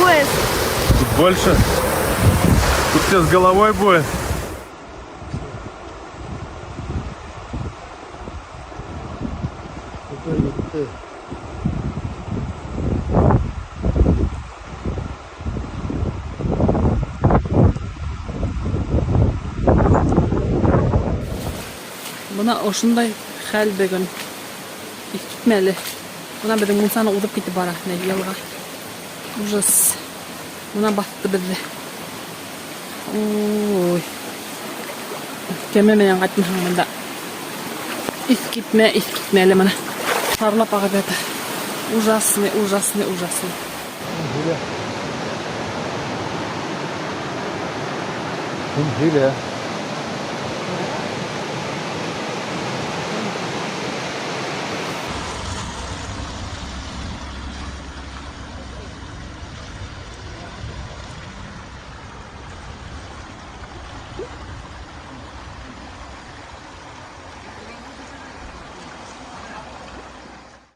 Пояс. Тут больше. Тут тебе с головой будет. Бына ошондай хәл бөгөн. Иҫ китмәле. Бына беҙҙең мунсаны уҙып китеп бара, менә йылға. Ужас. Бына баҫты беҙҙе. Ой. Кәмә менән ҡайтмаһаң бында. Иҫ китмә, иҫ китмәле бына. Шарлап ағып ята. Ужасный, ужасный, ужасный. Һин һөйлә.